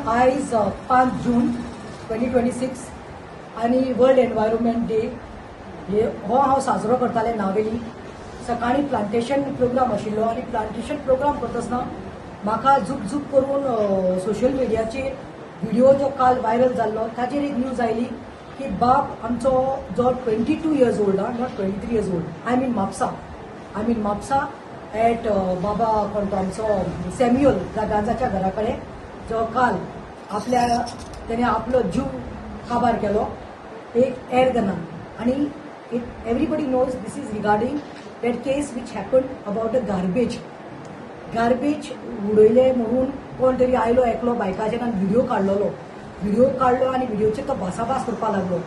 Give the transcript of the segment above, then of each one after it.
आयज 5 जून 2026 आनी world environment day हे हो हांव साजरो करताले नावेली. सकाळी प्लांटेशन प्रोग्राम आशिल्लो आनी प्लांटेशन प्रोग्राम करतासतना म्हाका झूप झूप करून सोशल मिडियाचेर व्हिडिओ जो काल व्हायरल जाल्लो, ताचेर एक न्यूज आयली की बाब आमचो जो 22 years old, not 23 years old. I mean Mapusa, I mean Mapusa at बाबा कोण तो आमचो सॅम्युअल गांजाच्या घरा कडेन, जो काल आपल्या त्याने आपलो जीव काबार केलो एक एअर गनान. आणि it everybody knows this is regarding that case which happen about a garbage. Garbage उडयले म्हणून कोण तरी आयलो एकलो बायकाचेर आनी व्हिडिओ काडलेलो. व्हिडिओ काडलो आनी व्हिडिओचेर तो भासाभास करपाक लागलो.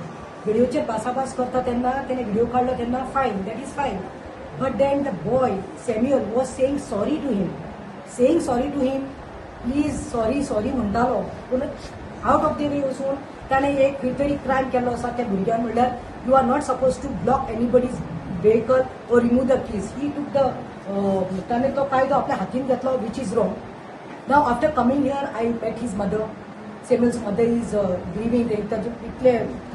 व्हिडिओचेर भासाभास करता तेन्ना तेणे व्हिडिओ काडलो तेन्ना fine, that is fine, but then the boy Samuel was saying sorry to him, saying sorry to him, please, sorry, sorry म्हणटालो. पूण आउट ऑफ the वे वचून ताणें एक खंय तरी क्रायम केल्लो आसा त्या भुरग्यान. म्हणल्यार you are not suppose to block anybody's vehicle or remove the keys. He took the ताणें तो कायदो आपल्या हातीन घेतलो, which is wrong. Now, after coming here, I met his mother. Samuel's mother is grieving. ताजे इतले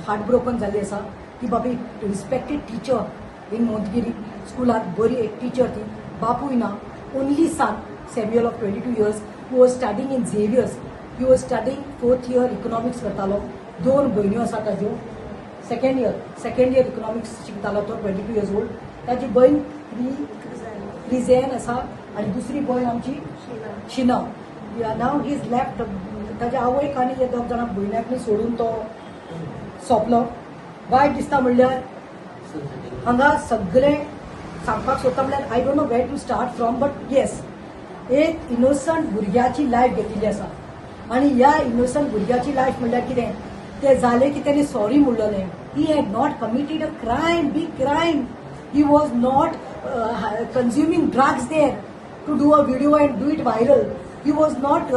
हार्ट ब्रोकन जाल्ली आसा की बाबा, एक रिस्पेक्टेड टिचर इन मोंतगिरी स्कुलात, बरी एक टिचर ती, बापूय ना, only son Samuel of 22 years, who was studying in Xavier's. He was studying fourth year, economics करतालो. दोन भयण्यो आसा ताज्यो. Second year economics शिकतालो तो, 22 इयर्स ओल्ड. ताजी बहीण क्रिझेन आसा आनी दुसरी भयण आमची शिना. नाव he is left. ताच्या आवयक आनी हे दोग जाणां भयण्याक सोडून तो सोंपलो. वायट दिसता. म्हणल्यार हांगा सगळे सांगपाक सोदता, म्हणल्यार I don't know where to start from, but yes, एक इनोसंट भुरग्याची लायफ घेतिल्ली आसा. आनी ह्या इनोसंट भुरग्याची लायफ म्हणल्यार कितें तें जालें की तेणे sorry म्हणलेलें. He had not committed a crime, big crime. He was not consuming drugs there to do a video and do it viral. He was not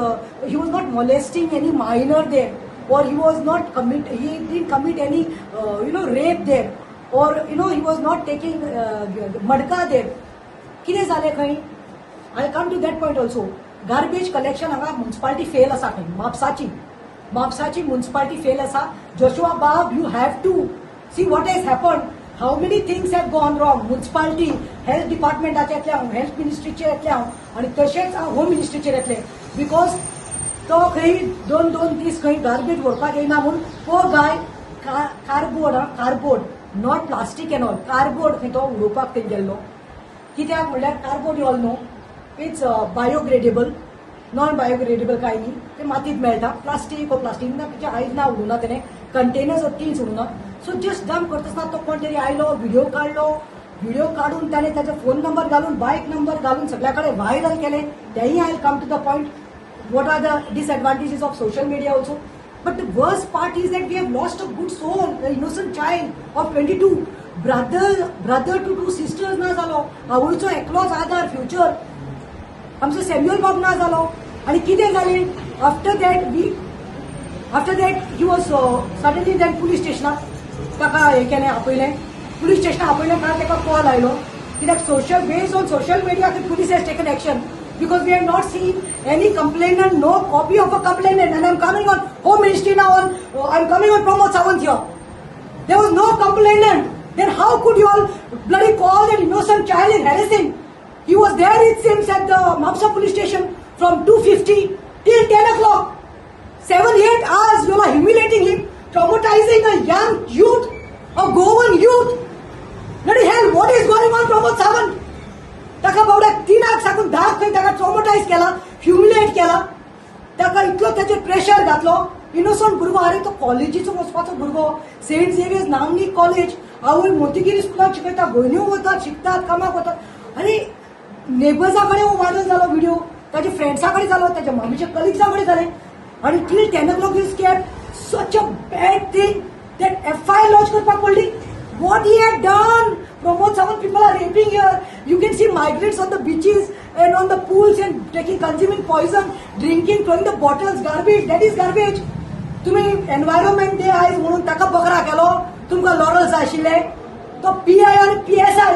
molesting any minor there, or he was not commit he didn't commit any rape there, or he was not taking matka there. कितें जालें खंय? I come to that point also. Garbage collection हांगा municipality fail आसा खंय. म्हापसाची municipality fail आसा. Joshua बाब, you have to see what has happen, how many things have gone wrong. Municipality, health डिपार्टमेंटाचे येतले हांव, हेल्थ मिनिस्ट्रीचेर येतले हांव आनी तशेंच हांव होम मिनिस्ट्रीचेर येतले, because तो खंय दोन दोन दीस खंय गार्बेज व्हरपाक येयना म्हूण पो गाय cardboard, cardboard, not plastic and all, cardboard खंय तो उडोवपाक थंय गेल्लो. कित्याक म्हणल्यार cardboard, you all know, it's biodegradable, non biodegradable काय न्ही, ते मातीत मेळटा. प्लास्टीक हो प्लास्टीक ना, तेच्या आयज ना उडोवना तेणे, कंटेनर्स or tins उडोवना. सो जस्ट डंप करतासतना तो कोण तरी आयलो, व्हिडिओ काडलो. व्हिडिओ काडून ताणें ताजो फोन नंबर घालून, बायक नंबर घालून सगळ्या कडेन व्हायरल केले. तेंय I come to the point, what are the disadvantages of social media also. But the worst part is that we have lost a good soul, an innocent child of 22, brother to two sisters ना जालो. आवयचो एकलोच आधार, future आमचो Samuel बाब ना जालो. आनी कितें जालें after that he was suddenly then police स्टेशनाक ताका हें केलें, आपयलें. पुलीस स्टेशनाक आपयलें कारण ताका कॉल आयलो. कित्याक social based on social media police has taken action, because we have not seen any complainant, no copy of a complainant. And I'm coming on Home Ministry now, on I'm coming on Pramod Sawant here. There was no complainant. Then how could you all bloody call that innocent child and harass him? He was there, it seems, at the Mapsa police station from 2:50 till 10 o'clock. 7, 8 hours you are humiliating him, traumatizing a young youth, a Goan youth. Bloody hell, what is going on, Pramod Sawant? ताका बावड्याक तिनाक साकून धाक खंय ताका ट्रॉमटायज केला, humiliate केला ताका, इतलो ताचेर प्रेशर घातलो. इनोसंट भुरगो. अरे, तो कॉलेजीचो वचपाचो भुरगो, सेंट झेवियर्स नामनी कॉलेज. आवय मोतीगिरी स्कुलाक शिकयता, भयण्यो वतात, शिकतात, कामाक वतात. आनी नेबर्सा कडेन हो व्हायरल जालो व्हिडिओ, ताच्या फ्रेंड्सा कडेन जालो, ताच्या मामीच्या कलिग्सा कडेन जालें. आनी till 10 o'clock is kept. Such a bad thing that FIR lodge करपाक पडली. What he had done, Pramod Sawant? People are raping here. You can see migrants on the beaches and on the pools and taking, consuming poison, drinking, throwing the bottles, garbage. That is garbage. तुम्ही environment day आयज म्हणून ताका बकरा केलो. तुमकां laurels आशिल्ले. तो PI आनी PSI,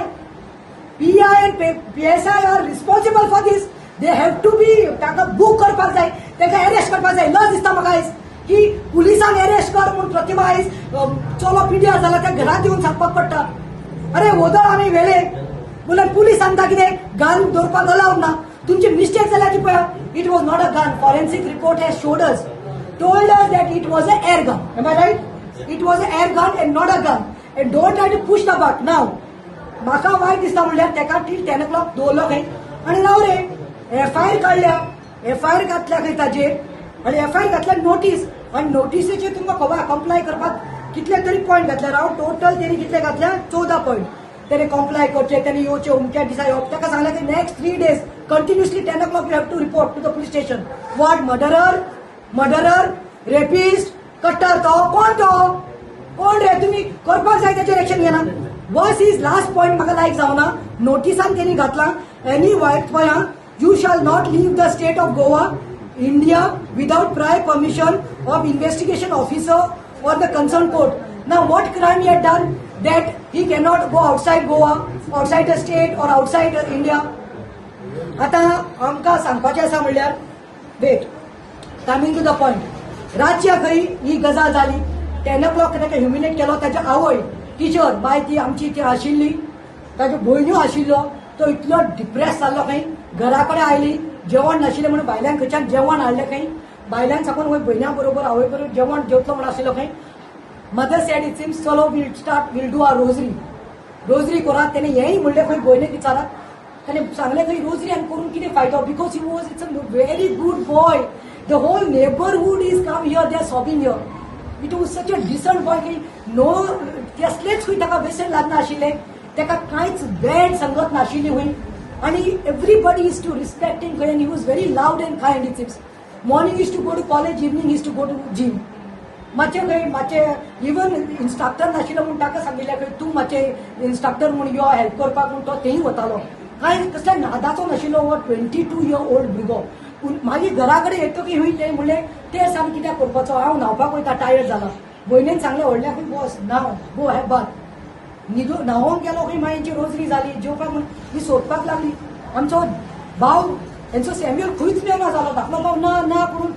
PI and PSI are responsible for this. They have to be, ताका बूक करपाक जाय, ताका अरेस्ट करपाक जाय. लज दिसता. आयज की पुलिसान अरेस्ट कर म्हूण प्रतिमा आयज चलो पिड्यार जाला त्या घरात येवन सांगपाक पडटा. अरे, वोदोळ आमी व्हेले म्हणल्यार पुलीस सांगता कितें, गन दवरपाक अलावड ना. तुमची मिस्टेक जाल्या ती पळय. It was not a gun. Forensic report has showed us, told us that it was a air gun. Am I right? It was a air gun and not a gun. And don't try to push the buck now. म्हाका वायट दिसता म्हणल्यार तेका till 10 ओ clock दवरलो खंय आनी राव रे, FIR काडल्या, एफआयआर घातल्या खंय ताजेर आनी एफआयआर घातल्या नोटीस आनी नोटीसीचेर तुमकां खबर कंप्लाय करपाक कितले तरी पॉयंट घातले. राव, टोटल तेणी कितले घातल्या? 14 पॉयंट. तेणे कंप्लाय करचे, तेणे येवचे अमक्या दिसा येवप. ताका सांगलें की next 3 days continuously 10 o'clock you have to report to the police station. What murderer, murderer, rapist, cutter तो कोण? तो कोण रे? तुम्ही करपाक जाय तेचेर एक्शन घेना. वर्स is last point म्हाका लायक जावना. नोटिसान तेणी घातला एनी वायट पळया, you shall not leave the state of Goa, India without prior permission of investigation officer or the concerned court. Now, what crime he had done that he cannot go outside Goa, outside the state or outside India? आता आमकां सांगपाचें आसा म्हणल्यार, wait, coming to the point, रातच्या खंय ही गजाल जाली. 10 ओ clock ताका ह्युमिलेट केलो. ताच्या आवय टिचर बाय ती आमची ती आशिल्ली, ताच्यो भयण्यो आशिल्लो. तो इतलो डिप्रेस जाल्लो खंय. घरा कडेन आयली, जेवण नाशिल्लें म्हणून भायल्यान खंयच्यान जेवण हाडलें खंय. भायल्यान साकून वयर भयण्यां बरोबर आवय बरोबर जेवण जेवतलो म्हण आशिल्लो खंय. Mother said, it seems, चलो, we'll start, we'll do our rosary. Rosary करात. तेणे हेंय म्हणलें खंय, भयणीक विचारात. ताणें सांगलें खंय, रोजरी आनी करून कितें फायदो? Because he was it's a very good boy. The whole neighbourhood is come here, they are sobbing here. It was such a decent boy की नो कसलेच खंय ताका व्यसन लागनाशिल्लें, ताका कांयच बॅड संगत नाशिल्ली खंय आनी everybody used to respect him खंय. आनी he was very loud and kind, it seems. Morning used to go to college, evening used to go to gym. मातशें खंय मातशें इवन इन्स्ट्रक्टर नाशिल्लो म्हूण ताका सांगिल्लें खंय, तूं मातशें इन्स्ट्रक्टर म्हूण यो हेल्प करपाक म्हूण. तो थंय वतालो. कांय कसल्या नादाचो नाशिल्लो हो 22 इयर ओल्ड भुरगो. पूण मागीर घरा कडेन येतकीर खंय तें म्हणलें, तें सामकें कित्याक करपाचो, हांव न्हांवपाक वयता, टायर्ड जाला. भयणीन सांगलें व्हडल्या खंय, बस न्हांव, गो have bath. न्हिदू न्हांवोंक गेलो खंय. मागीर हेंची रोजरी जाली, जेवपाक म्हूण ही सोदपाक लागली. आमचो भाव हेंचो सॅम्युअल खंयच मेळना जालो. धाकलो भाव ना ना करून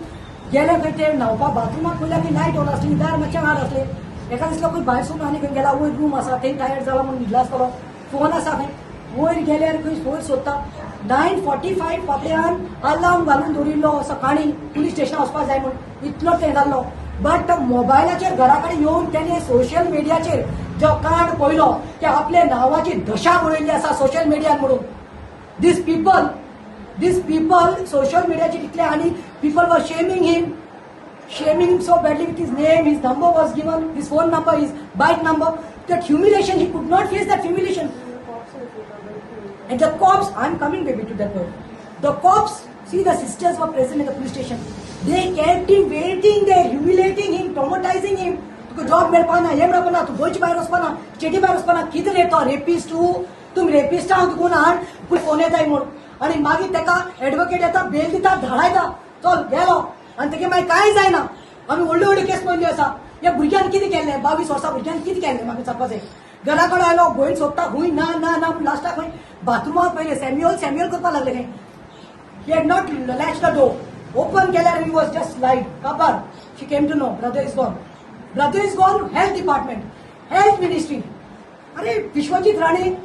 गेले खंय. ते न्हांवपाक बाथरुमाक पळयल्यार की लायट ऑन आसली, दार मातशें आड आसलें. एका दिसलो खंय भायर सून आनी खंय गेला. वयर रूम आसा थंय टायर्ड जाला म्हणून न्हिदला आसतलो, फोन आसा खंय. वयर गेल्यार खंय वयर सोदता. 9:45 बाबड्यान अलार्म घालून दवरिल्लो सकाळीं पुलीस स्टेशनार वचपाक जाय म्हूण, इतलो तें जाल्लो. बट मोबायलाचेर घरा कडेन येवन तेणे सोशल मिडियाचेर जो कांड पळयलो की आपल्या नांवाची दशा बरयल्ली आसा सोशल मिडियान म्हणून. These people social मिडियाचेर इतले आनी people were shaming him, shaming him so badly with his name, his number was given, his phone number, his bike number. That humiliation, he could not face that humiliation. And the cops, I'm coming, baby, to that word. The cops, see, the sisters were present in the police station. They kept him waiting there, humiliating him, traumatizing him. तुका job मेळपा ना, हें मेळपा ना, तूं गोंयचे भायर वचपा ना, स्टेटी भायर वचपा ना. कितें रे तो रेपिस्ट तूं? तुमी रेपिस्टा हांव तुका हाड, फोन येताय म्हूण. आनी मागीर ताका एडवोकेट येता, बेल दिता, धाडायता, चल गेलो. आनी तेगे मागीर कांय जायना. आमी व्हडल्यो व्हडल्यो केस पळयल्ल्यो आसा. ह्या भुरग्यान कितें केल्लें? 22 वर्सां भुरग्यान कितें केल्लें? म्हाका विचारपाचें. घरा कडेन आयलो, भयण सोदता खंय ना ना ना. लास्टाक खंय बाथरुमात पळयलें. सॅम्युअल सॅम्युअल करपाक लागले खंय. He had not latched the door. Open केल्यार he was just light काबार. She came to know brother is gone, brother is gone. Health department, health ministry, अरे Vishwajit Rane,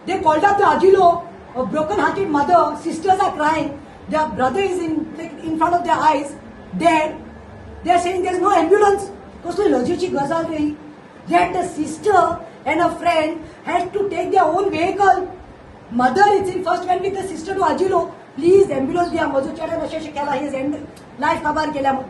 they called up the Ajilo, a broken hearted mother, sisters are crying. Their brother is in like, in front of their eyes, dead. They are saying there's no ambulance. कसली लजेची गजाल रे ही. That the sister and a friend had to take their own vehicle. Mother is in first went with the sister to Ajilo. Please ambulance द्या, म्हजो चेड्यान अशें अशें केला, his end life काबार केल्या म्हूण.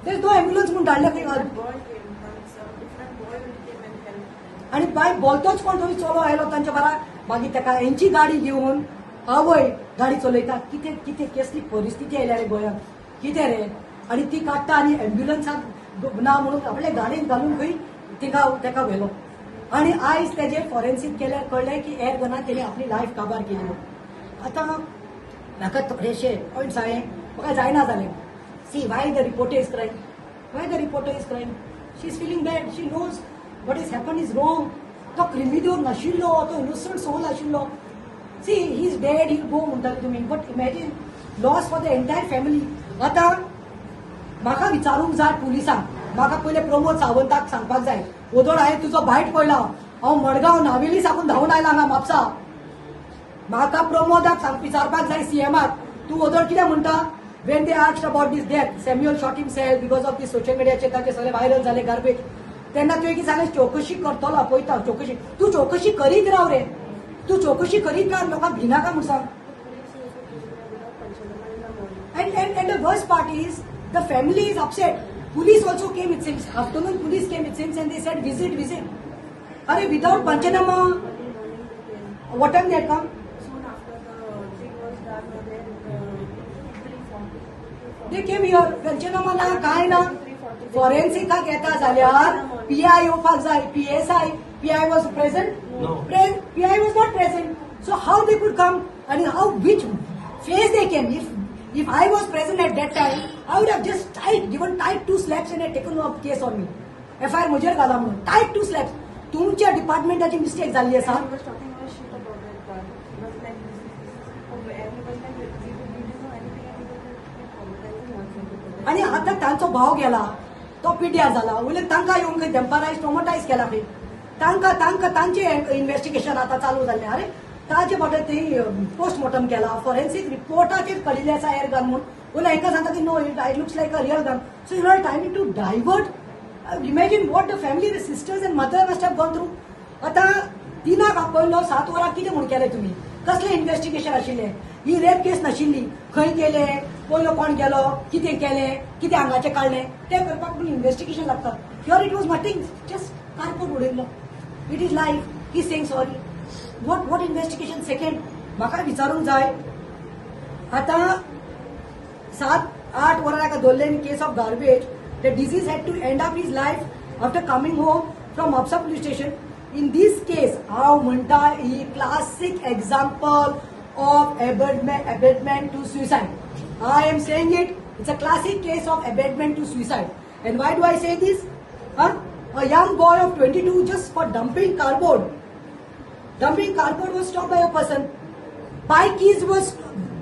There is no ambulance म्हूण धाडलें खंय. Boy came, some different boy only came and helped. आनी बाय बोलतोच कोण तरी चलो आयलो तांच्या बारा. मागीर ताका हेंची गाडी घेवन आवय गाडी चलयता. कितें कितें कसली परिस्थिती आयल्या रे गोंयांत, कितें रे? आनी ती काडटा आनी एम्ब्युलन्साक ना म्हणून आपल्या गाडयेन घालून खंय तिका ताका व्हेलो. आनी आयज तेजे फॉरेन्सीक केल्यार कळ्ळें की एअर गनान तेणी आपली लायफ काबार केली म्हणून. आतां म्हाका थोडेशे पॉयंट्स हांवें म्हाका जायना जालें. See, why the reporter is crying? Why the reporter is crying? She is feeling bad. She knows what is happen is wrong. तो क्रिमिदोर नाशिल्लो, तो इनोसंट सोल आशिल्लो. See, he is dead, he go म्हणटाले तुमी, but imagine loss for the entire family. आतां म्हाका विचारूंक जाय पुलिसांक. म्हाका पयलें प्रमोद सावंताक सांगपाक जाय, वोदोळ हांवें तुजो बायट पळयला, हांव मडगांव नावेली साकून धांवून आयला हांगा म्हापसा. म्हाका प्रमोदाक सांग विचारपाक जाय, सीएमाक, तूं वोदोळ कितें म्हणटा? When they asked about this death, Samuel shot himself because of this social मिडियाचेर ताचे सगळे व्हायरल जाले गार्बेज, तेन्ना तुवें कितें सांगलें? चवकशी करतलो, पळयता चवकशी. तूं चवकशी करीत राव रे, तूं चवकशी करीत राव, लोकांक भिनाका म्हूण सांग. Police also came here without panchanama in the morning. And the worst part is the family is upset. Police also came, it seems. Afternoon police came, it seems, and they said visit, visit. Arey, without panchanama, Early morning they came. What time they had come? Soon after the thing was done, there 3:40. They came here. Panchanama ना काय ना. फॉरेन्सिकाक येता जाल्यार PI येवपाक जाय, PSI. PI was present? No. PI was not present. So how they could come and how, which face they came? If I was present at that time, I would have just tight given tight two slaps and had taken up case on me. FIR म्हजेर घाला म्हणून tight two slaps. तुमच्या डिपार्टमेंटाची mistake जाल्ली आसा. He was talking all shit about that car. He was like, this is, this is, oh, and he was like, we didn't know anything, and he was like, traumatizing us into आणि आता तांचो भाव गेला, तो पिड्यार जाला. वयल्यान तांकां येवन खंय देंपरायज ट्रोमटायज केला खंय. तांकां तांकां तांचें इन्वेस्टिगेशन आतां चालू जाल्लें. अरे, ताजे फाटल्यान ते पोस्टमॉर्टम केला, फॉरेन्सीक रिपोर्टाचेर कळिल्लें आसा एअर गन म्हूण. वयल्यान हांकां सांगता की no, it I looks like a real gun. So you are trying to divert. Imagine what the family, the sisters and mother must have gone through. आतां तिनाक आपयलो, 7 वरां कितें म्हूण केलें तुमी? कसलें इन्वेस्टिगेशन आशिल्लें? ही रेप केस नाशिल्ली. खंय केलें, पयलो कोण गेलो, कितें केलें, कितें हांगाचें काडलें, तें करपाक पूण इन्वेस्टिगेशन लागता. Here it was nothing, just cardboard उडयल्लो. It is life, he saying sorry. What investigation? Second, म्हाका विचारूंक जाय, आतां 7-8 वरां ताका दवरलें in case of garbage. The deceased had to end up his life after coming home from Mapusa police station. In this case, हांव म्हणटा ही classic example of abetment to suicide. I am saying it, it's a classic case of abetment to suicide. And why do I say this? A young boy of 22, just for dumping cardboard, dumping cardboard, was stopped by a person. Bike keys was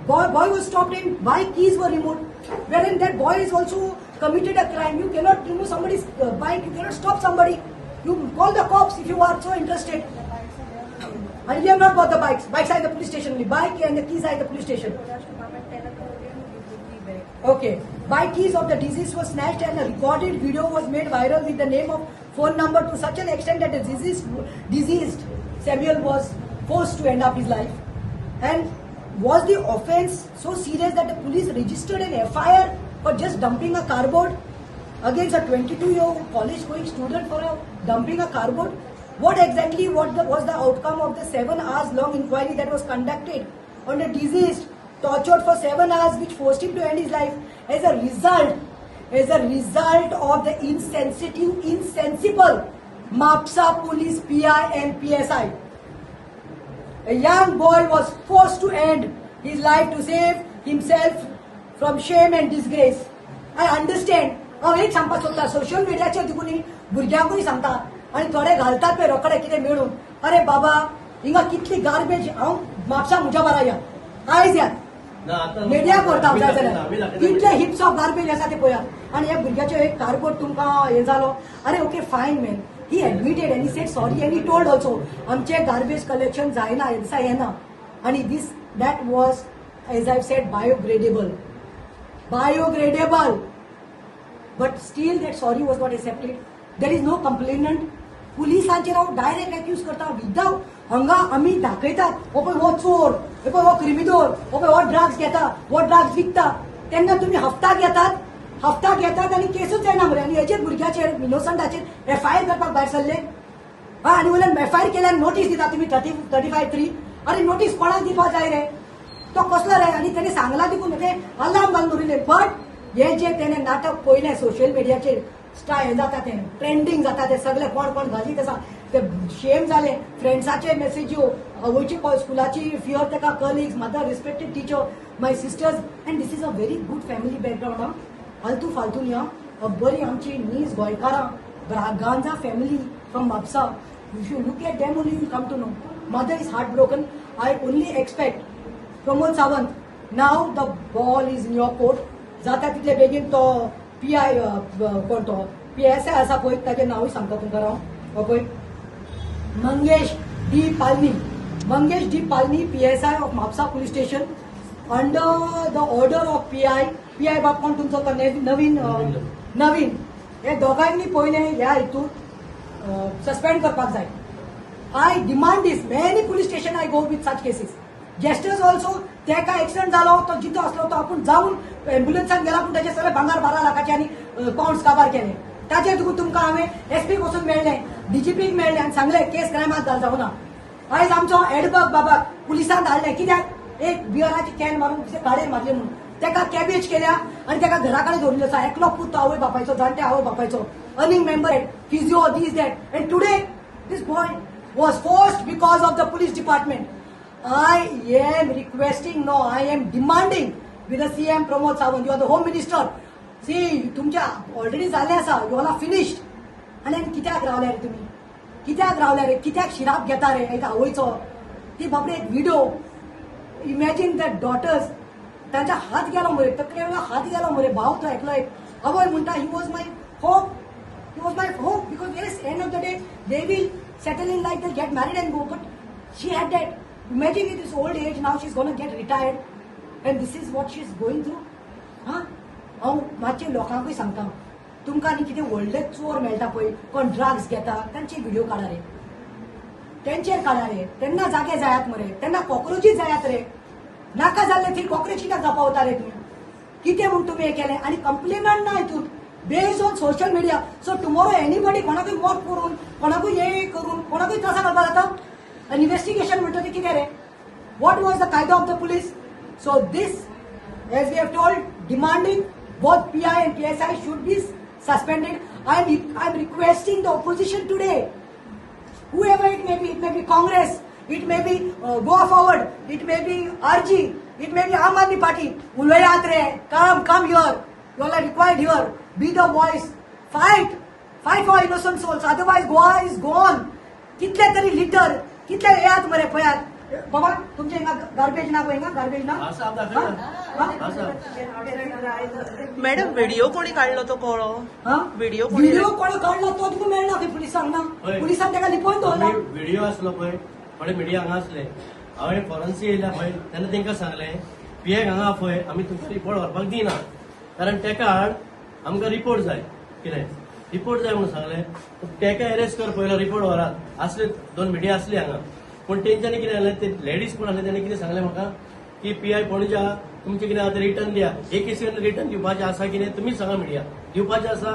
boy was stopped and bike keys were removed, wherein that boy is also committed a crime. You cannot remove somebody's bike, you cannot stop somebody. You call the cops if you are so interested. The bikes are there. And we have not bought the bikes. Bikes are in the police station only. Bike and the keys are in the police station. Told us to come at 10 o'clock and give the key back. Okay. Bike keys of the deceased was snatched and a recorded video was made viral with the name of phone number to such an extent that the deceased Samuel was forced to end up his life. And was the offence so serious that the police registered an FIR for just dumping a cardboard against a 22-year-old college-going student for a dumping a cardboard? What exactly was the outcome of the 7 hours long inquiry that was conducted on the deceased, tortured for 7 hours, which forced him to end his life as a result of the insensitive, insensible Mapsa police PI and PSI? A young boy was forced to end his life to save himself from shame and disgrace. I understand. हांव एक सांगपाक सोदता, social मिडियाचेर देखून भुरग्यांकूय सांगता आनी थोडे घालतात पळय रोखडे कितें मेळून. अरे बाबा, हिंगा कितली गार्बेज. हांव म्हापसा म्हज्या बारा या, आयज या. ना आता मिडिया करता हांव जाय जाल्यार. आम्ही दाखयता. कितले हिप्स ऑफ गार्बेज आसा ते पळयात. आनी ह्या भुरग्याचें एक कार्डबोर्ड तुमकां हें जालो. अरे, okay, fine man, he admitted and he said sorry and he told also, आमचें गार्बेज कलेक्शन जायना, ह्या दिसा येना. आनी this that was, as I said, biogradable, biogradable, but still that sorry was not accepted. There is no complainant. पुलिसांचेर हांव direct accused करता without. हांगा आमी दाखयतात, हो पळय हो चोर, हे पळय हो क्रिमिदोर, हो पळय हो ड्रग्स घेता, हो ड्रग्स विकता. तेन्ना तुमी हफ्ताक येतात, हफ्ताक येतात आनी केसूच जायना मरे. आनी हेचेर भुरग्याचेर, इनोसंटाचेर एफआयआर करपाक भायर सरले. हा, आनी वयल्यान एफआयआर केल्यार नोटीस दिता तुमी 35(3). अरे, नोटीस कोणाक दिवपाक जाय रे? तो कसलो रे? आनी तेणे सांगला देखून ते अलार्म घालून दवरिल्ले. बट हे जे तेणे नाटक पळयलें सोशल मिडियाचेर, स्टाय हें जाता, तें ट्रेंडींग जाता, ते सगळे कोण कोण घालीत आसा, ते शेम जाले. फ्रेंड्साचे मेसेज्यो, आवयची, स्कुलाची फियर ताका, colleagues, mother, respected teacher, my sisters. And this is a very good family background. आं, फालतू फालतू न्ही. आं, बरी आमची नीज गोंयकारां, Braganza family from Mapusa. If you look at them only, you come to know. Mother is heartbroken. I only expect Pramod Sawant, now the ball is in your court. जाता तितले बेगीन तो पी I कोण तो P S I आसा पळय, ताचें नांवूय सांगता तुमकां हांव. हो पळय, Mangesh D Palni, Mangesh D Palni, PSI of Mapusa police station, under the order of PI. PI बाब कोण तुमचो तो नवीन नवीन. हे दोगांयनी पयलें ह्या हितून सस्पेंड करपाक जाय. I demand this. Many police station I go with such cases. Gestures also. तेका एक्सिडंट जालो, तो जितो आसलो, तो आपूण जावन एम्ब्युलन्सान गेला, पूण ताचे सगळे भांगार 12 लाखाचे आनी पावंड्स काबार केले. ताचेर तुमकां हांवें एसपी वचून मेळ्ळें, डीजीपीक मेळ्ळें आनी सांगलें, केस क्रायमात घाल जावना. आयज आमचो एडबर्ग बाबाक पुलिसान धाडलें. कित्याक? एक बियराची can मारून दुसरे गाडयेर मारली म्हणून तेका कॅबेज केल्या आनी तेका घरा कडेन दवरिल्लो आसा. एकलो पूत तो आवय बापायचो, जाणटे आवय बापायचो, earning member, physio, this, that, and today this boy was forced because of the police department. I am requesting, no, I am demanding with the CM Pramod Sawant, you are the home minister. See, तुमच्या already जाल्लें आसा, you all are finished. आनी आनी कित्याक रावल्या रे तुमी? कित्याक रावल्या रे? कित्याक शिराप घेता रे एक आवयचो? ती बाबडी एक विडो. Imagine the daughters. तांच्या हात गेलो मरे, तकले वयलो हात गेलो मरे. भाव तो एकलो एक. आवय म्हणटा, "He was my hope, he was my hope," because yes, end of the day they will settle in life, they get married and go, but she had that. Imagine, in this old age, now she's gonna get retired and this is what she's going through. हा, हांव मातशें लोकांकूय सांगता, तुमकां आनी कितें व्हडले चोर मेळटा पळय, कोण ड्रग्स घेता, तांचे व्हिडिओ काडा रे, तेंचेर काडा रे. तेन्ना जागे जायात मरे, तेन्ना कॉक्रोचीस जायात रे. नाका जाल्ले थंय कॉक्रोच कित्याक जावपा वता रे तुमी? कितें म्हूण तुमी हें केलें? आनी कंप्लेनंट ना हितून, based on social media. So tomorrow anybody कोणाकूय मॉक करून, कोणाकूय हे करून, कोणाकूय त्रासा घालपाक जाता. इन्व्हेस्टिगेशन म्हणटा ते कितें रे? What was the कायदो of the police? So this, as we have told, demanding both PI and PSI should be suspended. I am requesting the opposition today, whoever it may be, it may be Congress, it may be Goa Forward, it may be RG, it may be Aam Aadmi Party. उलयात रे, come, come here. You all are required here. Be the voice. Fight. Fight for innocent souls. Otherwise, Goa is gone. कितले तरी litre, कितले येयात मरे, पळयात. बाबा, तुमचे हिंगा गार्बेज ना पळय, हिंगा गार्बेज ना? आसा, हांव दाखयता. हा? आसा. मॅडम, व्हिडिओ कोणी काढलो तो कळ्ळो? हा? व्हिडिओ कोणी व्हिडिओ कोण काढला तो तुका मेळना खंय पुलिसांक ना. हय. पुलिसान ताका लिपोवन दवरला. आमी व्हिडिओ आसलो पळय, थोडे मिडिया हांगा आसले. हांवें फॉरेन्सीक येयल्या पळय, तेन्ना तांकां सांगलें, पीएक हांगा आपय, आमी तुमकां रिपोर्ट व्हरपाक दिना, कारण तेका आड आमकां रिपोर्ट जाय. कितें रिपोर्ट जाय म्हणून सांगलें. तेका अरेस्ट कर पयलो, रिपोर्ट व्हरात. आसले दोन मिडिया आसली हांगा, पूण तेंच्यांनी कितें जालें, ते लेडीज कोण आसले, तेणी कितें सांगलें म्हाका की पी I Panaji तुमचें कितें आतां रिटर्न दिया. हे केसीन रिटर्न दिवपाचें आसा कितें, तुमीच सांगा. मिडिया दिवपाचें आसा?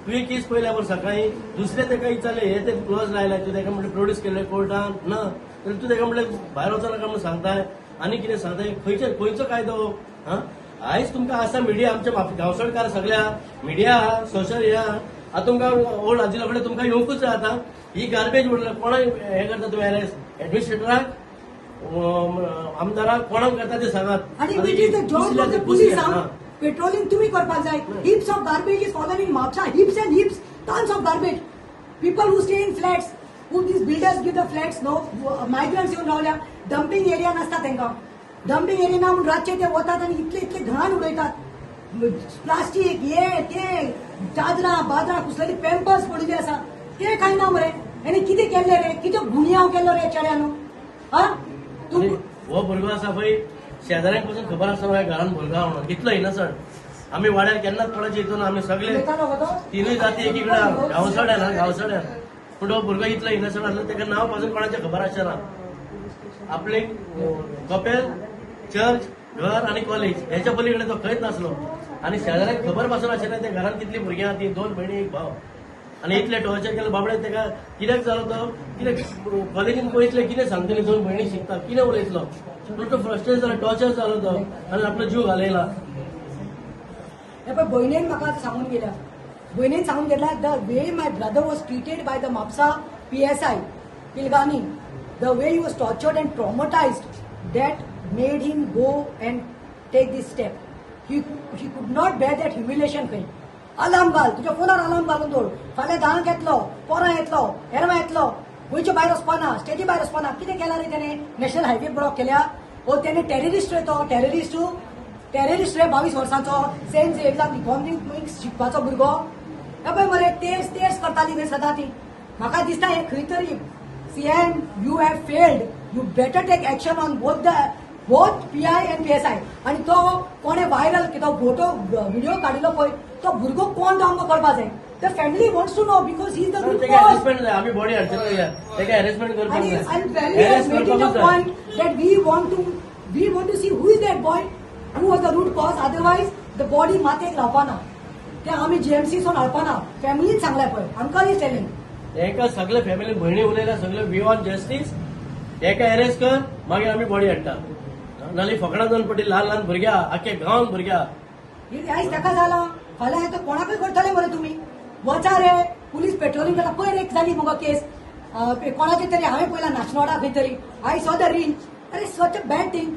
तुवें केस पळयल्या बरोबर सकाळी दुसरें तेका विचारलें, हे ते क्लॉज लायला, तूं तेका म्हणलें प्रोड्यूस केल्लें कोर्टान ना जाल्यार तूं तेका म्हणलें भायर वचो नाका म्हणून सांगताय आनी कितें सांगताय? खंयचे खंयचो कायदो? हा, आयज तुमकां आसा मिडिया, आमच्या गांवसडकार सगळ्या मिडिया सोशल हे आतां तुमकां ओल्ड आजिलो कडेन तुमकां येवंकूच जाय. आतां ही गार्बेज म्हणल्यार कोणाक हें करता तुमी अरेस्ट? एडमिनिस्ट्रेटराक, आमदाराक, कोणाक करता ते सांगात. आणि which is the job of the police? Patrolling तुम्ही करपाक जाय. Heaps of garbage is fallen in Mapusa, heaps and heaps, tons of garbage. People who stay in flats, who these builders give the flats, no, migrants येवन रावल्या. Dumping area नासता तांकां. Dumping area ना म्हणून रातचे ते वतात आनी इतले इतले घाण उडयतात, प्लास्टीक हे ते, चादरां बादरां कुसलेली, पेम्पर्स पडिल्ली आसा. ते कांय ना मरे. आनी कितें केल्लें रे? कितें गुन्यांव केल्लो रे चेड्यान? हा, तूं आनी हो भुरगो आसा पळय, शेजाऱ्यांक पसून खबर आसा माझ्या घरान भुरगो आहा म्हणून. इतलो इनसंट. आमी वाड्यार केन्नाच कोणाची हितून आमी सगळे उलयतालो गो तो. तिनूय जाती एकीकडे गांवसड्यान, हा, गांवसड्यान. पूण हो भुरगो इतलो इनसंट आसलो, तेका नांव पासून कोणाचें खबर आसचें ना. आपले कपेल, चर्च, घर आनी कॉलेज हेच्या पलीकडे तो खंयच नासलो आनी शेजाऱ्यांक खबर पासून आशिल्लें ते घरात कितली भुरगीं आहा ती, दोन भयणी, एक भाव. आनी इतले टॉर्चर केलें बाबडे तेका. कित्याक जालो तो? कित्याक कॉलेजीन पळयतले, कितें सांगतले? दोन भयणी शिकता, कितें उलयतलो? पूण तो फ्रस्ट्रेट जालो, टॉर्चर जालो तो आनी आपलो जीव घालयला. हे पळय, भयणीन म्हाका सांगून गेल्या, भयणीन सांगून गेला, the way my brother was treated by the Mapusa PSI Pilgani, the way he was tortured and traumatized, that made him go and take this step. He could not bear that humiliation. खंय alarm घाल, तुज्या फोनार alarm घालून दवर, फाल्यां 10क येतलो, पोरां येतलो, हेरवां येतलो, गोंयच्या भायर वचपाना, स्टेटी भायर वचपाना. कितें केलां रे तेणें? नॅशनल हायवे ब्लॉक केल्या? ओ तेणें टेररिस्ट रे तो, टेररिस्ट. टेररिस्ट रे 22 वर्सांचो, सेंट झेवियर्साक इकॉनॉमिक्स शिकपाचो भुरगो. हे पळय मरे, तेच तेच करताली खंय सदां ती. म्हाका दिसता हे खंय तरी, CM, you have failed. You better take action on both PI and PSI. आनी तो कोणे व्हायरल तो फोटो व्हिडिओ काडिल्लो पळय, तो भुरगो कोण तो आमकां कळपा जाय. The family wants to know because he is the तेका हॅरेसमेंट जाय. आमी बॉडी हाडचे, तेका हॅरेसमेंट करपाक आणि जाय. And family has Arrest made it a करपाकूच जाय. point that we want to see who is that boy, who was the root cause. Otherwise the body मातयेक लावपाना ते आमी जीएमसी सोन हाडपाना. फॅमिलीन सांगलाय पळय, uncle is telling. हेका सगळे फॅमिली भयणी उलयल्या सगळे, we want justice. हेका अरेस्ट कर, मागीर आमी बॉडी हाडटा. नाल्यार फकणां जावन पडटी. ल्हान ल्हान भुरग्या, आख्या गांवान भुरग्या. आयज ताका जाला, फाल्यां तो कोणाकूय करतले मरे. तुमी वचा रे, पुलीस पेट्रोलिंग करता. पयर एक जाली मुगो केस कोणाची तरी, हांवें पळयला नाशनोडा खंय तरी. I saw the reel. अरे, सच अ बॅड थींग.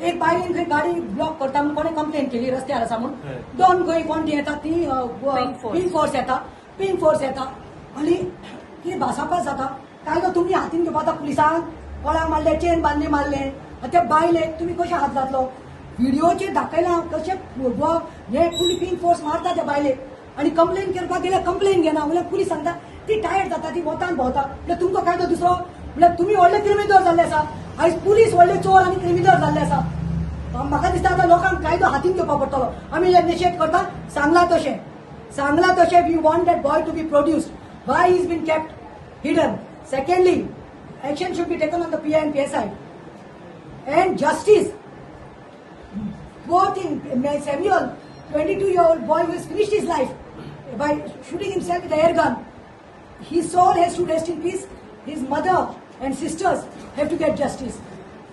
एक बायलेन खंय गाडी ब्लॉक करता म्हणून कोणें कंप्लेन केली, रस्त्यार आसा म्हणून. हय. दोन खंय कोण ती येता ती Pink force. Pink force येता, पिंक फोर्स येता आनी कितें भासाभास जाता. कायदो तुमी हातीन घेवपा. पुलिसांक कोणाक मारले, चेन बांदली मारले. आनी त्या बायलेक तुमी कशें हात घातलो? व्हिडिओचेर दाखयला कशें हे पुलीस पिंक फोर्स मारता त्या बायलेक. आनी कंप्लेन करपाक गेल्यार कंप्लेन घेना. म्हणल्यार पुलीस सांगता ती टायर्ड जाता, ती वतान भोंवता. म्हणल्यार तुमकां कायदो दुसरो. म्हणल्यार तुमी व्हडले क्रिमिनल जाल्ले आसा. आयज पुलीस व्हडले चोर आनी क्रिमिनल जाल्ले आसा. म्हाका दिसता आतां लोकांक कायदो हातीन घेवपाक पडटलो. आमी हे निशेध करता. सांगला तशें, सांगला तशें, we want that boy to be produced. Why is been kept hidden? Secondly, action should be taken on the PI and PSI and justice. Poor thing, Samuel, 22-year-old boy who has finished his life by shooting himself with an air gun. His soul has to rest in peace. His mother and sisters have to get justice.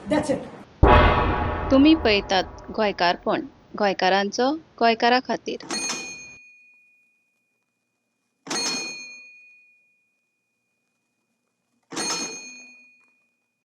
That's it. तुमी पळयतात गोंयकारपण, गोंयकारांचो गोंयकारा खातीर.